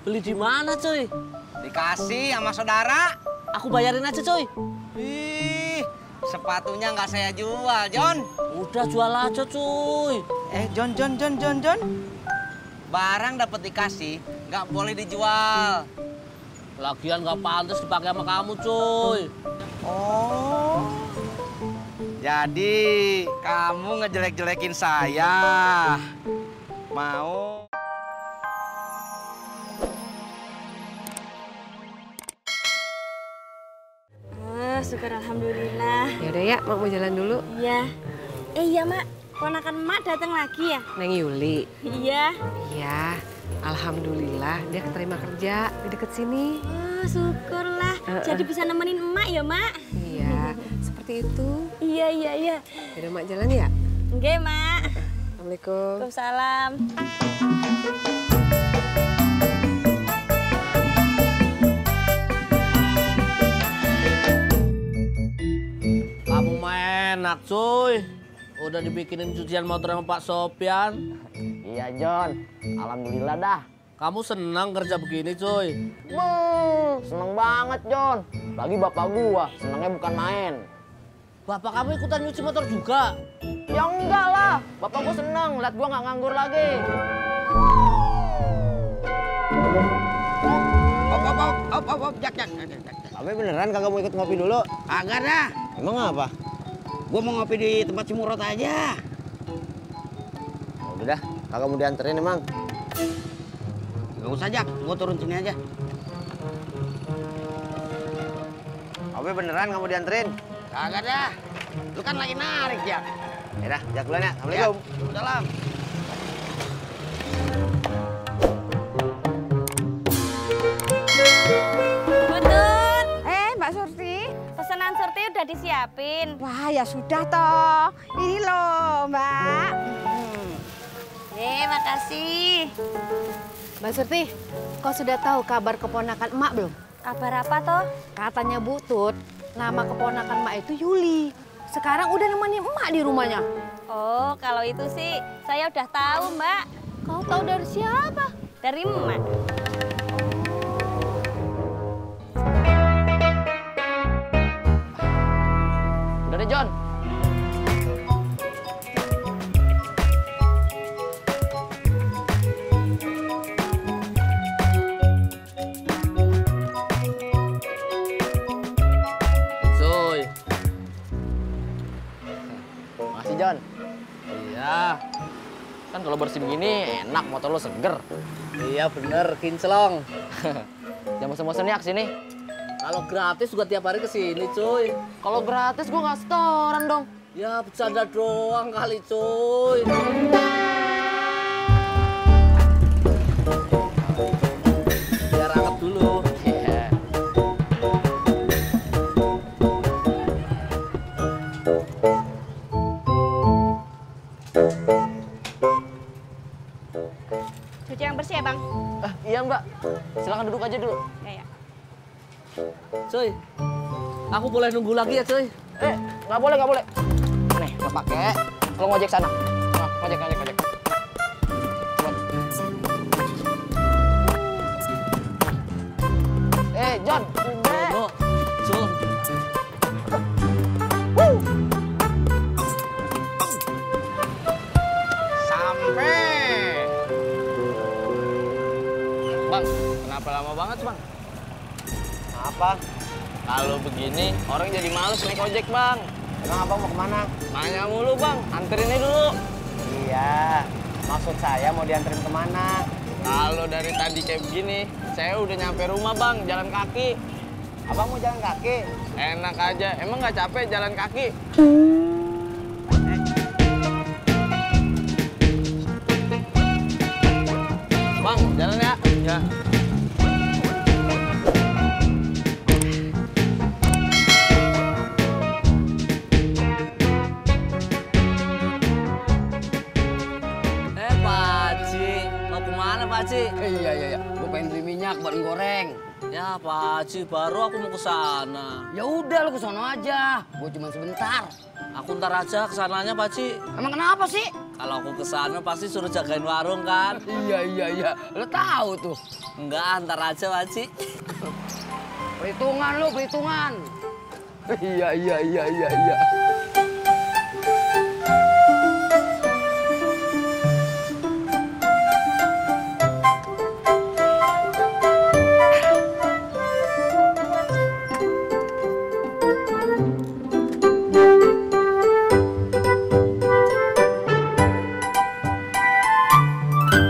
Beli di mana, cuy? Dikasih sama saudara. Aku bayarin aja, cuy. Ih, sepatunya nggak saya jual, John. Udah jual aja, cuy. John. Barang dapat dikasih, nggak boleh dijual. Lagian nggak pantas dipakai sama kamu, cuy. Oh. Jadi kamu ngejelek-jelekin saya. Mau? Syukur alhamdulillah. Ya udah ya, Mak mau jalan dulu. Iya. Iya, Mak. Ponakan Mak datang lagi ya? Neng Yuli. Iya. Iya, alhamdulillah dia keterima kerja di deket sini. Oh, syukurlah. Jadi bisa nemenin emak ya, Mak? Iya, seperti itu. Iya. Ya udah Mak jalan ya? Nggih, Mak. Assalamualaikum. Waalaikumsalam. Kamu mah enak, cuy. Udah dibikinin cucian motor sama Pak Sopyan. Iya, John. Alhamdulillah dah. Kamu senang kerja begini, cuy? Seneng banget, John. Lagi bapak gua, senengnya bukan main. Bapak kamu ikutan nyuci motor juga? Ya enggak lah, bapak gua seneng lihat gua nggak nganggur lagi. Op, Jak. Tapi beneran kagak mau ikut ngopi dulu? Agak dah. Emang apa? Gua mau ngopi di tempat si Murad aja. Udah, kagak mau dianterin emang. Gak usah, Jak. Gua turun sini aja. Tapi beneran nggak mau dianterin? Kagak dah. Lu kan lagi narik, Jak. Yaudah, Jak duluan ya. Assalamualaikum. Salam. Butut. Mbak Surti. Pesanan Surti udah disiapin. Wah, ya sudah toh. Ini loh, Mbak. Makasih. Mbak Surti, kau sudah tahu kabar keponakan emak belum? Kabar apa toh? Katanya Butut, nama keponakan emak itu Yuli. Sekarang udah nemenin emak di rumahnya. Oh, kalau itu sih saya udah tahu, Mbak. Kau tahu dari siapa? Dari emak. Udah deh, John. Cuy. Makasih, John. Iya. Kan kalau bersih begini enak, motor lo seger. Iya bener, kinclong. Jangan bosan-bosan ya kesini. Kalau gratis juga tiap hari kesini, cuy. Kalau gratis gua nggak setoran dong. Ya bercanda doang kali, cuy. Biar anget dulu. Iya. Cuci yang bersih ya, Bang? Iya, Mbak. Silakan duduk aja dulu. Ya. Cuy, aku boleh nunggu lagi ya, cuy? Nggak boleh. Nih, lo pakai. Lo ngojek sana. Nah, ngojek. John. Oh, Jul. Sampai. Bang, kenapa lama banget, Bang? Apa? Kalau begini, orang jadi males naik ojek, Bang. Emang abang mau kemana? Nanya mulu, Bang. Anterinnya dulu. Iya. Maksud saya mau dianterin kemana? Kalau dari tadi kayak begini, saya udah nyampe rumah, Bang. Jalan kaki. Abang mau jalan kaki? Enak aja. Emang nggak capek jalan kaki? Bang, jalan ya. Ya. Pak Haji. Mau kemana, Pak Haji? Iya. Gue pengen beli minyak buat goreng. Ya, Pak Haji, baru aku mau ke sana. Ya udah, lu ke sono aja. Gue cuma sebentar. Aku ntar aja kesananya, Pak Haji. Emang kenapa sih? Kalau aku kesana pasti suruh jagain warung kan? Iya. Lo tahu tuh. Enggak, ntar aja, Pak Haji. Perhitungan lo, perhitungan. Iya.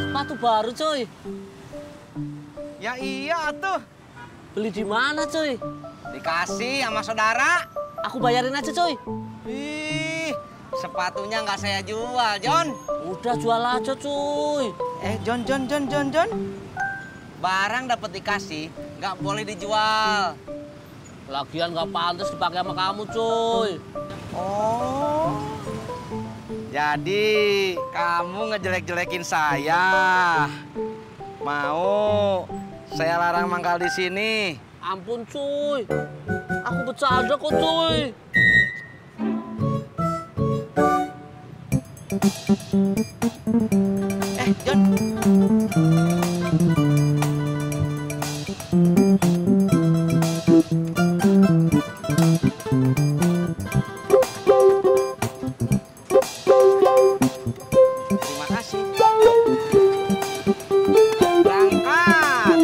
Sepatu baru, cuy. Ya iya tuh. Beli di mana, cuy? Dikasih sama saudara. Aku bayarin aja, cuy. Ih, sepatunya nggak saya jual, John. Udah jual aja, cuy. John. Barang dapat dikasih, nggak boleh dijual. Lagian nggak pantas dipakai sama kamu, cuy. Oh. Jadi kamu ngejelek-jelekin saya. Mau saya larang mangkal di sini. Ampun, cuy. Aku bercanda kok, cuy. John. Terima kasih. Berangkat.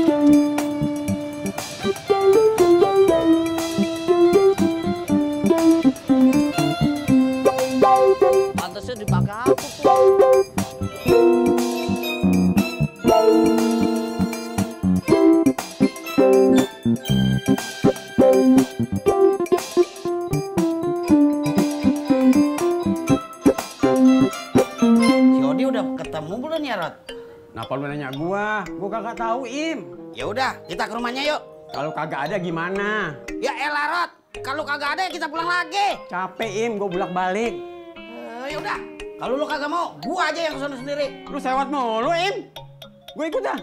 Pantasnya dipakai apa, cuy? Si Odi udah ketemu belum ya, Rod? Kenapa lu nanya gua? Gua kagak tahu, Im. Ya udah, kita ke rumahnya yuk. Kalau kagak ada gimana? Ya elah, Rod. Kalau kagak ada kita pulang lagi. Capek, Im, gua bolak-balik. Ya udah. Kalau lu kagak mau, gua aja yang kesana sendiri. Lu sewot mulu, Im. Gua ikut dah.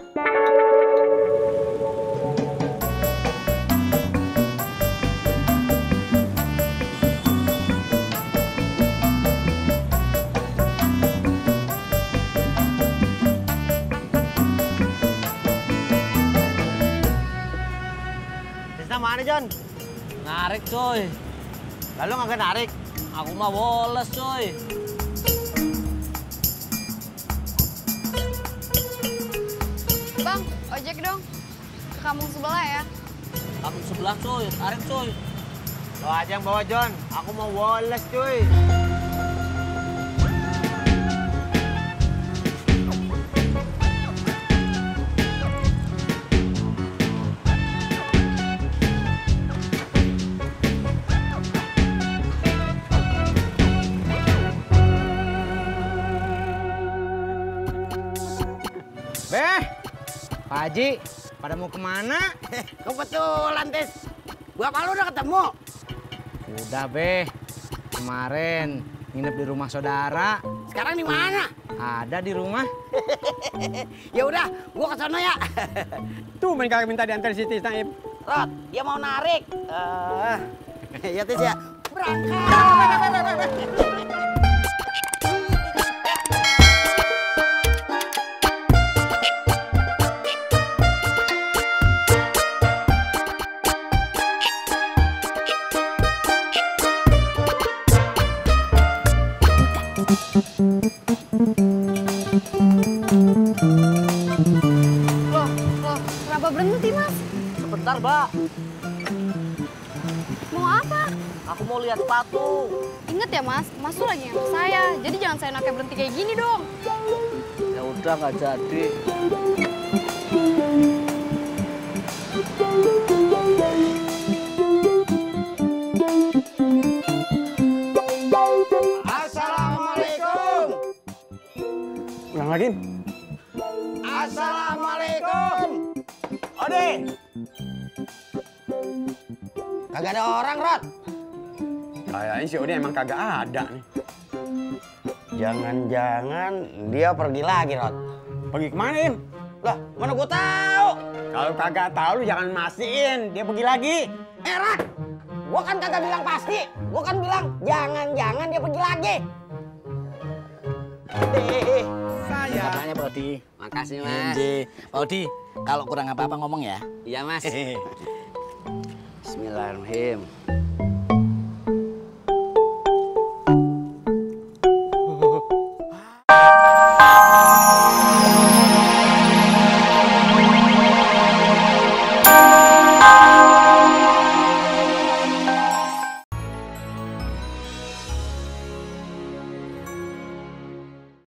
Tisna mana, John? Narik, cuy. Lalu nggak narik. Aku mah woles, cuy. Bang, ojek dong. Ke kampung sebelah ya. Aku sebelah, cuy. Tarik, cuy. Lo aja yang bawa, John. Aku mau woles, cuy. Pak Haji, pada mau kemana? Kebetulan, Tis. Gua sama lu udah ketemu. Udah, Be. Kemarin nginep di rumah saudara. Sekarang di mana? Ada di rumah. Ya udah, gua ke sono ya. Tuh main kagak minta diantar si Tisna, Im. Rod, dia mau narik. Ya, Tis ya. Berangkat. Loh, kenapa berhenti, Mas? Sebentar, Mbak. Mau apa? Aku mau lihat sepatu. Ingat ya, Mas, Mas tuh lagi nganter saya. Jadi jangan saya enaknya berhenti kayak gini dong. Ya udah, nggak jadi. Assalamualaikum. Ulang lagi, Im. Assalamualaikum. Odi. Kagak ada orang, Rod. Kayaknya si Odi emang kagak ada nih. Jangan-jangan dia pergi lagi, Rod. Pergi kemana, Im? Lah, mana gua tahu? Kalau kagak tahu lu jangan mastiin. Dia pergi lagi. Rod, Gua kan kagak bilang pasti. Gua kan bilang jangan-jangan dia pergi lagi. Katanya Pak Odi. Makasih, Mas. Pak Odi, kalau kurang apa-apa ngomong ya. Iya, Mas. Bismillahirrahmanirrahim.